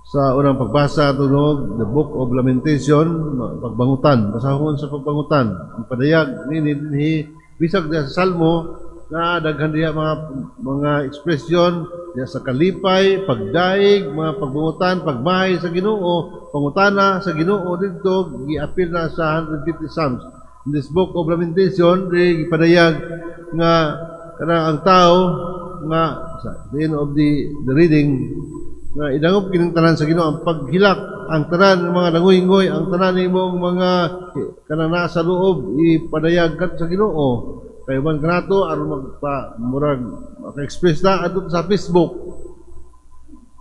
Sa unang pagbasa tunog, the Book of Lamentation, pagbangutan, basahon sa pagbangutan. Ang padayag nini dinhi, bisag diha sa Salmo na daghan diha mga ekspresyon diha sa kalipay, pagdaig, mga pagbangutan, pagmahay sa Ginoo, pangutana sa Ginoo didto giapil na sa 150 Psalms. In this Book of Lamentation, di gipadayag nga kanang ang tao nga sa the end of the reading nga idangop kining tanan sa Ginoo, ang paghilak, ang tanan ng mga nanguy-ngoy, ang tanan nimong mga kanang nasa loob, ipadayag ka sa Ginoo. Kay man kanato aron magpa murag maka-express na adto sa Facebook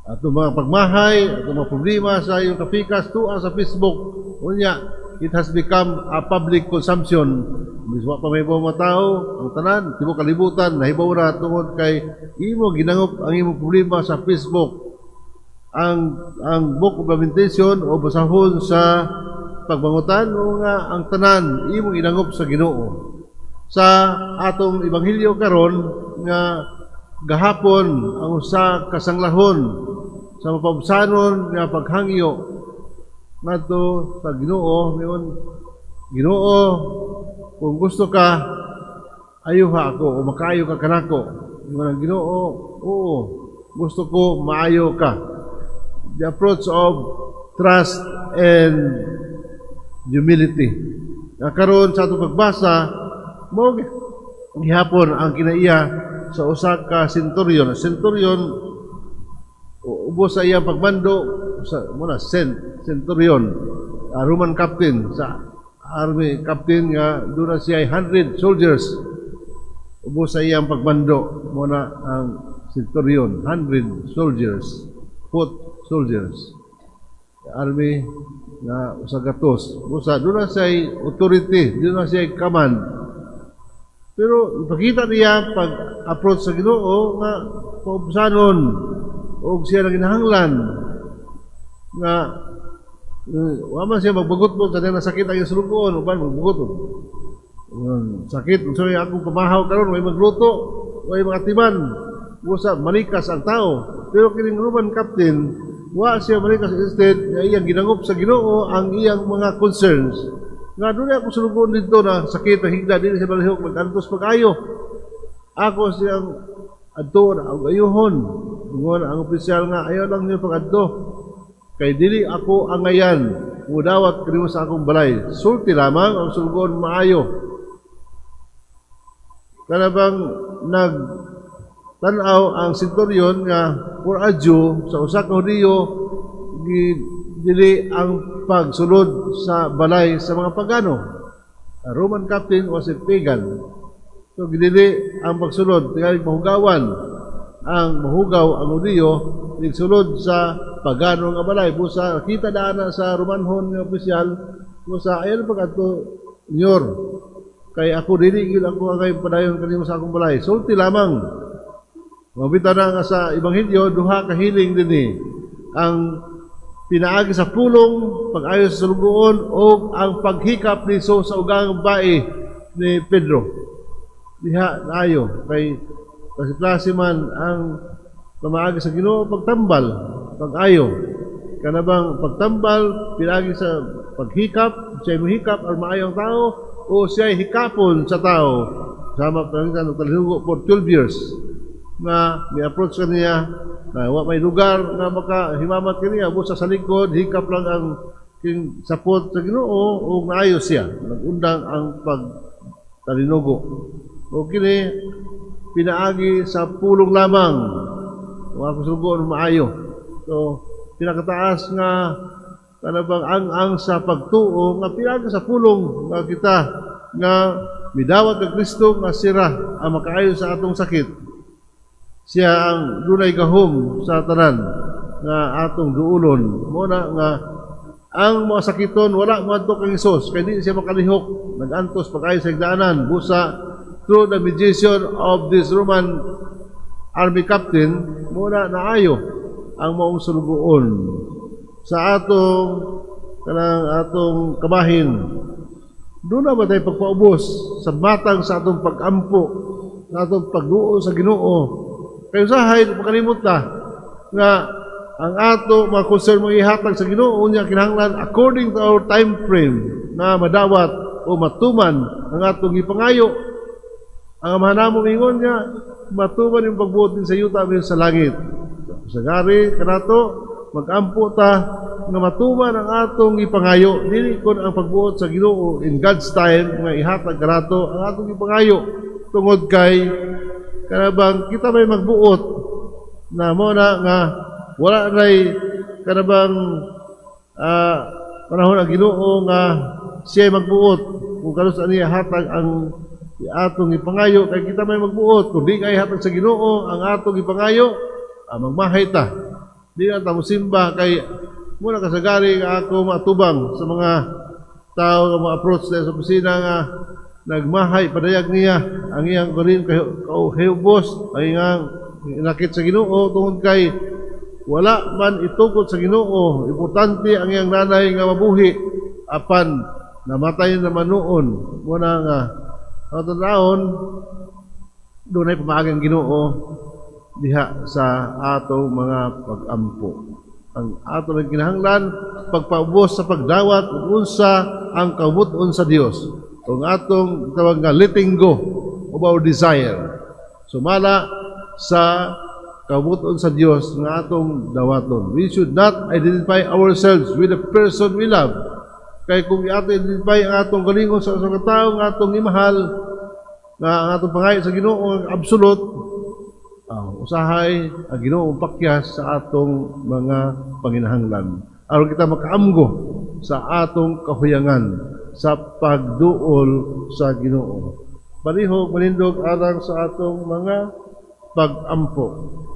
ato mga pagmahay, ato mga problema sa iyong kapikas, tuwa sa Facebook. Unya it has become a public consumption. Bisan pa may mga tao, ang tanan tibuok kalibutan nahibaw na tungod kay imo ginangop ang imong problema sa Facebook. Ang Book of Lamentation o basahon sa pagbangutan o nga ang tanan imong inangop sa Ginoo. Sa atong ebanghelyo karon nga gahapon ang usa ka sanglahon sa mapaubsanon nga paghangyo ngadto sa Ginoo, miingon, "Ginoo, kung gusto ka, ayuha ako o makaayo ka kanako." Ingon ang Ginoo, "Oo, gusto ko, maayo ka." The approach of trust and humility. Nga karon sa atong pagbasa mo gihapon ang kinaiya sa usa ka centurion. Centurion, ubos sa iyang pagmando sa muna centurion, a Roman captain sa army captain nga duna siya 100 soldiers ubos sa iyang pagmando. Muna ang centurion, 100 soldiers, foot soldiers, army nga usa ka tos. Busa duna siya authority, duna siya command, pero ipakita niya pag approach sa Ginoo nga paubsanon og siya na ginahanglan nga wa man siya magbagot mo kanang nasakit ang iyang sulugoon, uban magbagot. Sakit unsa may akong pamahaw karon, way magluto, way mga timan. Busa manikas ang tao. Pero kining Roman captain, wa siya manikas. Instead, nga iyang ginangop sa Ginoo ang iyang mga concerns. Nga doon ako sulugoon dito na sakit ang higda, dili siya malihok, mag-antos pag-ayo. Ako siyang adto na og ayuhon. Ingon ang opisyal nga ayaw lang niyo pag-adto. Kay dili ako angayan mudawat kanimo sa akong balay. Sulti lamang, ang sulugoon maayo. Kana bang nag tan-aw ang centurion nga for a Jew, sa usa ka Hudiyo, dili ang pagsulod sa balay sa mga pagano. A Roman captain was a pagan. So gidili ang pagsulod, tingali mahugawan ang mahugaw ang Hudiyo nagsulod sa pagano nga balay. Busa kita daan na sa Romanhon nga opisyal, busa ayaw pag adto, Senyor, kay ako dili gyud ako angay padayon kanimo sa akong balay. Sulti lamang. Mabita na nga sa ebanghelyo, duha ka healing dinhi. Ang pinaagi sa pulong, pag-ayo sa sulugoon, o ang paghikap ni Jesus sa ugang bae ni Pedro. Diha naayo kay kasi klase man ang pamaagi sa Ginoo, pagtambal, pag-ayo. Kana bang pagtambal pinaagi sa paghikap, siya mohikap aron maayo ang tao o siya hikapon sa tao. Sama pangitan og talihugo for 12 years nga mi-approach kaniya na wa may lugar nga makahimamat kaniya, busa sa likod hikap lang ang king sapot sa Ginoo ug naayo siya, nagundang ang pagtalinugo. O kini pinaagi sa pulong lamang, wa ko sugo maayo. So pinakataas nga kana bang ang sa pagtuo nga pinaagi sa pulong nga kita nga midawat kang Kristo nga sira ang makaayo sa atong sakit. Siya ang dunay gahom sa tanan nga atong duulon. Mo na nga ang mga sakiton wala moadto kang Hesus kay di siya makalihok, nagantos pag-ayo sa higdaanan. Busa through the mediation of this Roman army captain, mo na naayo ang maong sulugoon. Sa atong kanang atong kabahin, duna ba tayo pagpaubos sa matang sa atong pag-ampo, sa atong pagduo sa Ginoo? Kay usahay makalimot ta nga ang ato mga concern mga ihatag sa Ginoo unya kinahanglan according to our time frame na madawat o matuman ang atong gipangayo. Ang Amahan namo ingon niya, matuman yung pagbuot din sa yuta amin sa langit. Sa gari kanato magampo ta nga matuman ang atong gipangayo, dili kon ang pagbuot sa Ginoo in God's time nga ihatag kanato ang atong gipangayo, tungod kay kanabang kita may magbuot na mo na nga wala nay kanabang panahon ang Ginoo nga siya magbuot kung kanus-a niya hatag ang atong ipangayo, kay kita may magbuot. Kung di kay hatag sa Ginoo ang atong ipangayo, magmahay ta, di na ta mosimba, kay muna kasagari nga ako matubang sa mga tao nga mo-approach sa opisina nga nagmahay padayag niya ang iyang kunin kay kahubos ang iyang inakit sa Ginoo, tungod kay wala man itugot sa Ginoo. Importante ang iyang nanay nga mabuhi, apan namatay naman noon. Muna nga ang tanawon, dunay pamaagi ang Ginoo diha sa atong mga pag-ampo. Ang ato lang kinahanglan, pagpaubos sa pagdawat ug unsa ang kabut-on sa Dios. Kung atong tawag nga letting go of our desire sumala sa kabut-on sa Dios nga atong dawaton. We should not identify ourselves with the person we love. Kay kung ato identify ang atong galingon sa usa ka tawo nga atong imahal, nga ang atong pangayo sa Ginoo ang absolute, usahay ang Ginoo pakyas sa atong mga panginahanglan. Aron kita makaamgo sa atong kahuyangan sa pagduol sa Ginoo. Palihog manindog alang sa atong mga pag-ampo.